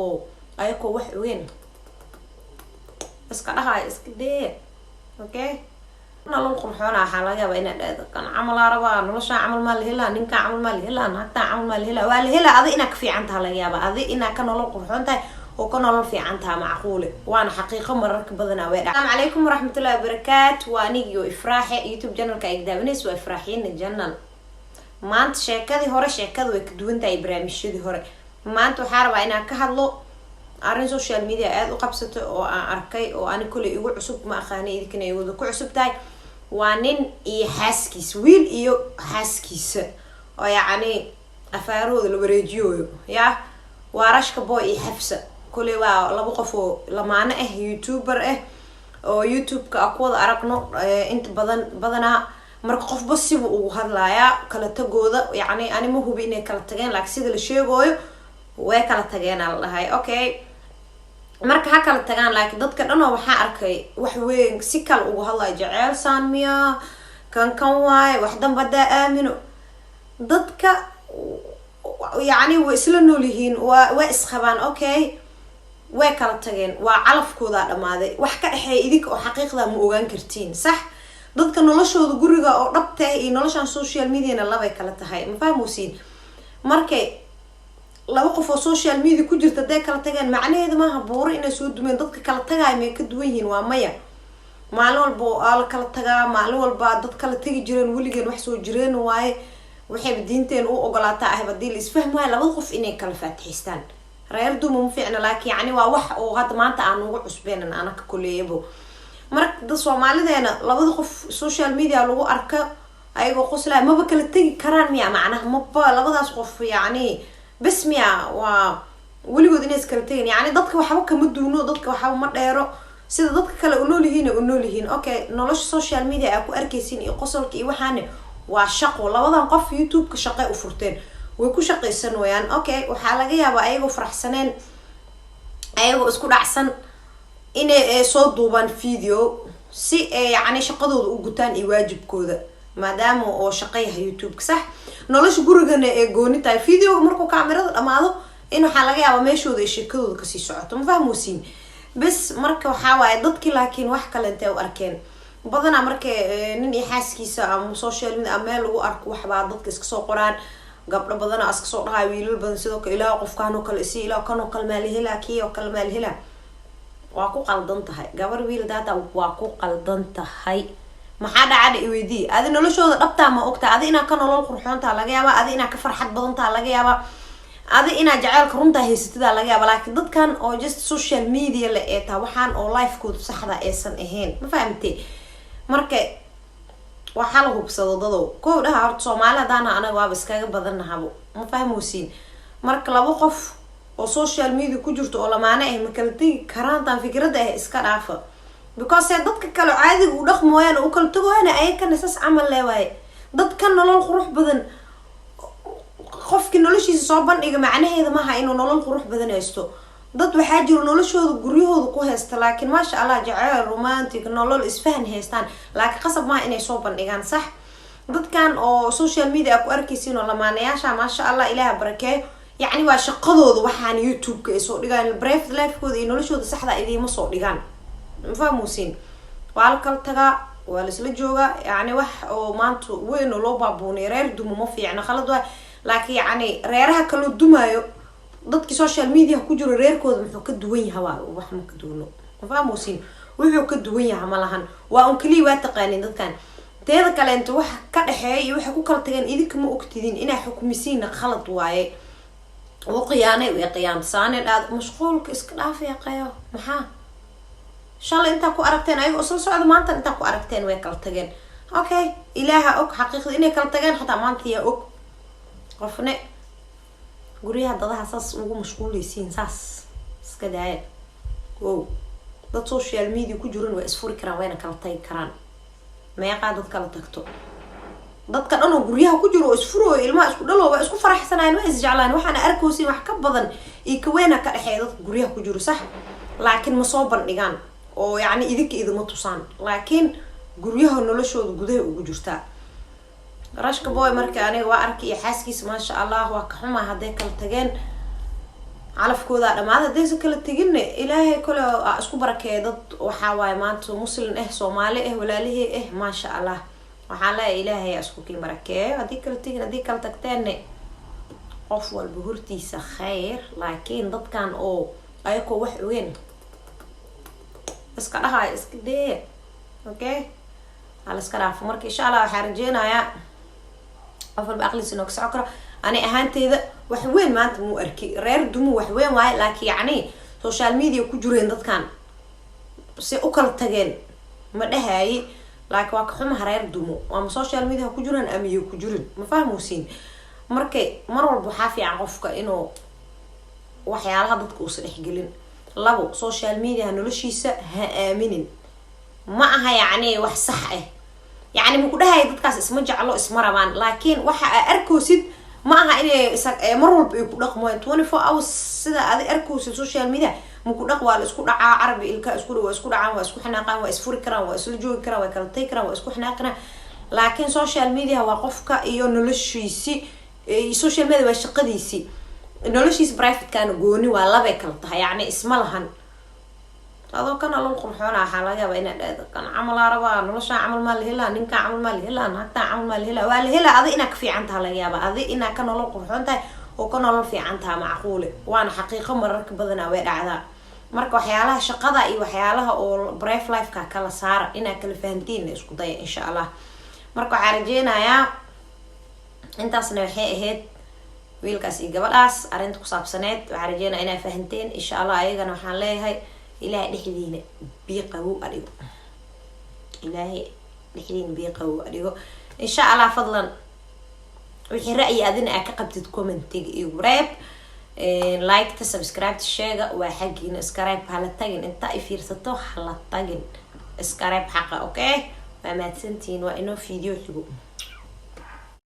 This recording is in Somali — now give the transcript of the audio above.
Oo ayakoo wax ogeyn iska dhahayo, iska dee. Okay, nolol qurxoona waxaa laga yaabaa inaad dhahdo, "Kan camalaa rabaa, noloshaa camal maa la helaa, ninkaa camal maa la helaa, naagtaa camal maa la helaa?" Waa la helaa. Adi inaa ka fiican taha laga yaabaa, adi inaa ka nolol qurxoon tahay oo ka nolol fiican taha macquule, waana xaqiiqo. Mararka badanaa way dhac. Asalaamu calaykum waraxmatullahi wabarakaatu. Waa anigio Ifraaxe. YouTube channelka ay daawanaysa waa Ifraaxiina Channel. Maanta sheekadii hore, sheekada way ka duwan tahay barnaamijyadii hore. Maanta waxaa rabaa inaan ka hadlo arrin social media aada u qabsato oo aan arkay, oo ani koley igu cusub, ma aqaani idinkana ay wada ku cusub tahay. Waa nin iyo xaaskiisa, wiil iyo xaaskiisa oo yacni afaarahooda la wareejiyooyo. Ya waa Rashka Boy iyo Xafsa. Koley waa laba qof oo lamaano ah, YouTuber ah, oo YouTube-ka a ku wada aragno inta badan badanaa. Marka qofba sibu ugu hadlayaa kala tagooda. Yacni ani ma hubi inay kala tageen, laakiin sida la sheegooyo way kala tageena la dhahay. Okay, marka ha kala tagaan, laakiin dadka dhan oo waxaa arkay wax weyn si kale ugu hadlayo. Jeceel saan miya? Kan kan waaye wax danba hadaa aamino. Dadka yacni way isla nool yihiin, waa isqabaan. Okay, way kala tageen, waa calafkoodaa dhamaaday. Wax ka dhexeeya idinka oo xaqiiqda ma ogaan kartiin, sax? Dadka noloshooda guriga oo dhabta ah iyo noloshan social mediana labay kala tahay, ma fahmosiin? Markay laba qof oo social media ku jirta haday kala tageen, macnaheedu maaha buuro inay soo dumeen. Dadka kala tagaaya may ka duwan yihiin? Waa maya. Maalin walba aa la kala tagaa, maalin walba dad kala tegi jireen, weligeen wax soo jireen waaye. Waxayba diinteena u ogolaataa ahba hadii la isfahmi waayo labada qof inay kala faatixistaan. Reer duma ma fiicna, laakiin yani waa wax oo hadda maanta aan ugu cusbeenan anaka koleeyabo. Marka dad soomaalideena labada qof social media lagu arka ayagoo qoslaya, maba kala tegi karaan miya? Macnaha maba labadaas qof yacni bes miya? Waa weligood inay iskala tegin? Yani dadka waxba kama duuno, dadka waxba ma dheero. Sida dadka kale u nool yihiin u nool yihiin. Okay, nolosha social media aa ku arkaysiin iyo qosolka iyo waxaane waa shaqo. Labadan qof YouTube-ka shaqay u furteen, way ku shaqaysan wayaan. Okay, waxaa laga yaabaa ayagoo faraxsaneen, ayagoo isku dhacsan, inay soo duubaan video si ay yacni shaqadooda u gutaan iyo waajibkooda, maadaama oo shaqo yahay YouTube-ka, sax? Nolosha gurigana ee gooni tahay. Videoga markuu kaamirada dhamaado in waxaa laga yaabaa meeshooda ay sheekadooda kasii socoto, ma fahmosiin? Bes marka waxaa waaye dadkii laakiin wax kale intay u arkeen badanaa. Marka nin iyo xaaskiisa ama social media ama meel lagu arko, waxbaa dadka iska soo qoraan. Gabdho badana iska soo dhahayo, wiilal badan sidoo kale: "Ilaah, qofkaan oo kale isi, ilaah, kan oo kale maalihela, kii oo kale maalihela." Waa ku qaldan tahay gabar, wiil daata, waa ku qaldan tahay. Maxaa dhacadha iweydii? Adi noloshooda dhabtaa ma ogtaa? Adi inaa ka nolol qurxoontaa laga yaabaa, adi inaa ka farxad badantaa laga yaabaa, adi inaa jaceylka runtaa haysatidaa laga yaaba. Laakiin dadkan oo just social media la eetaa, waxaan oo lifekooda saxda aysan ahayn, ma fahamte? Marka waxaa la hubsado dadow kow dhaha. Horta Soomaali haddaana anaga waaba iskaga badannahabo, ma fahmosiin? Marka laba qof oo social media ku jirto oo lamaane ah ma kala tegi karaantaan fikradda ah iska dhaafa, because dadka kale caadiga u dhaqmooyaan oo u kala tagoyaan, ayakana sas camal le waaye. Dadka nolol qurux badan, qofkii noloshiisa soo bandhiga macnaheeda maaha inuu nolol qurux badan haysto. Dad waxaa jiro noloshooda guryahooda ku haysta, laakiin maasha Allah, jaceyl, romantic, nolol isfahan haystaan, laakiin qasab maaha inay soo bandhigaan, sax? Dadkan oo social media a ku arkaysiin oo lamaanayaasha, maasha Allah, Ilaaha barakeeyo, yacni waa shaqadooda waxaan YouTube-ka ay soo dhigaan. Private lifekooda iyo noloshooda saxda idiima soo dhigaan, ma fahmuusiin? Waa la kala tagaa, waa la isla joogaa. Yacni wax oo maanta weyn oo loo baabuunay reer dumo ma fiicna, khalad waay. Laakiin yacni reeraha kaloo dumaayo, dadkii social media ku jiro reerkooda muxuu ka duwan yaha? Waa wax ma ka duwano, ma fahmuusiin? Wuxuu ka duwan yaha ma lahan, waa un keliya waa taqaanin dadkan. Teeda kaleento, wax ka dhexeeya iyo waxay ku kala tageen idinka ma ogtidin. Inaa xukmisiinna khalad waaye. U qiyaanay, way qiyaamsaane dhaad, mashquulka iska dhaafaya qayo. Maxaa shalay intaa ku aragteen ayagoo isla socda, maanta intaa ku aragteen way kala tageen? Okay, Ilaaha og xaqiiqda inay kala tageen, xataa maanta yaa og? Qofne guryaha dadaha saas ugu mashquuleysiin, saas iska daaya. Wow, dad social media ku jiran way isfuri karaan, wayna kala tagi karaan. Meeqaa dad kala tagto? Dadka dhan oo guryaha ku jiro oo isfurooyo, ilmaha isku dhalo, waa isku faraxsanayen, waa isjeclaan. Waxaana arkoosin wax ka badan iyo kaweena ka dhexeeya dadka guryaha ku jiro, sax? Laakiin ma soo bandhigaan oo yacni idinka idima tusaan, laakiin guryaha noloshooda gudaha ugu jirtaa. Rashka Boy marka aniga waa arkay iyo xaaskiisa, maasha Allah, waa ka xumaa hadday kala tageen. Calafkoodaa dhamaad. Haddaysa kala teginne, Ilaahay kale aa isku barakeeya. Dad waxaa waaye maanta Muslim ah, Soomaali ah, walaalihii ah, maasha Allah. Waxaa leeyahay, Ilaahay aa isku kiin barakeeyo haddii kala tegin. Haddii kala tagteenne, qof walba hortiisa khayr. Laakiin dadkan oo ayakoo wax ogeyn iska dhahayo, iska dee. Okay, hala iska dhaafo. Marka insha Allah waxaa rajeynayaa qof walba aqliisa inoo ka soco karo. Ani ahaanteyda wax weyn maanta muu arki. Reer Dumu wax weyn waaye, laakiin yacni social media ku jireen dadkan se u kala tageen ma dhahaaye. Laakiin waa ka xumaha reer Dumo, ama social media ha ku jiraan ama iyo ku jirin, ma fahmuysiin? Markay mar walba waxaa fiican qofka inuu waxyaalaha dadka uusa dhexgelin. Labo, social media noloshiisa ha aaminin. Ma aha yacni wax sax ah. Yacni maku dhahaya dadkaas isma jeclo, isma rabaan, laakiin waxa aa arkoosid ma aha inay mar walba ay ku dhaqmoen 24 hours. Sida adi arkoosid social media maku dhaq. Waa la isku dhacaa, carabi ilka isku waa isku dhacaan, waa isku xanaaqaan, waa isfuri karaan, waa isla joogi karaan, waa kala tagi karaan, waa isku xanaaqi karaan. Laakiin social media waa qofka iyo noloshiisi. Social media waa shaqadiisi, noloshiisa privatekaana gooni waa. Labay kala tahay, yacni isma lahan. Adoo kan alol qurxoona, waxaa laga yaabaa inaad dhahdo, kan camalaa rabaa, noloshaan camal maa la helaa, ninkaan camal maa la helaa, naagtaan camal maa la helaa. Waa la helaa. Adi inaa ka fiican taha laga yaaba, adi inaa ka nolol qurxoon tahay oo ka nolol fiican taha macquule, waana xaqiiqo. Mararka badanaa way dhacdaa. Marka waxyaalaha shaqada iyo waxyaalaha oo private lifeka kala saara, inaa kala fahantiin isku daya, insha Allah. Marka waxaa rajeynayaa intaasna waxay ahayd wiilkaas iyo gabadhaas arrinta ku saabsaneed. Waxaa rajeynaya inaa fahanteen, insha Allah. Ayagana waxaan leeyahay, Ilaahay dhexdiina biyo qabow adhigo, Ilaahay dhexdiina biyo qabow adhigo, insha Allah. Fadlan, wixii ra'yi adina aa ka qabtid, commentiga iyo reeb. Liketa, subscribe sheega waa xaggiina. Iskareeb hala tagin, inta ay fiirsato hala tagin, iskareeb xaqa. Okay, waa mahadsantihiin. Waa inoo video xigo.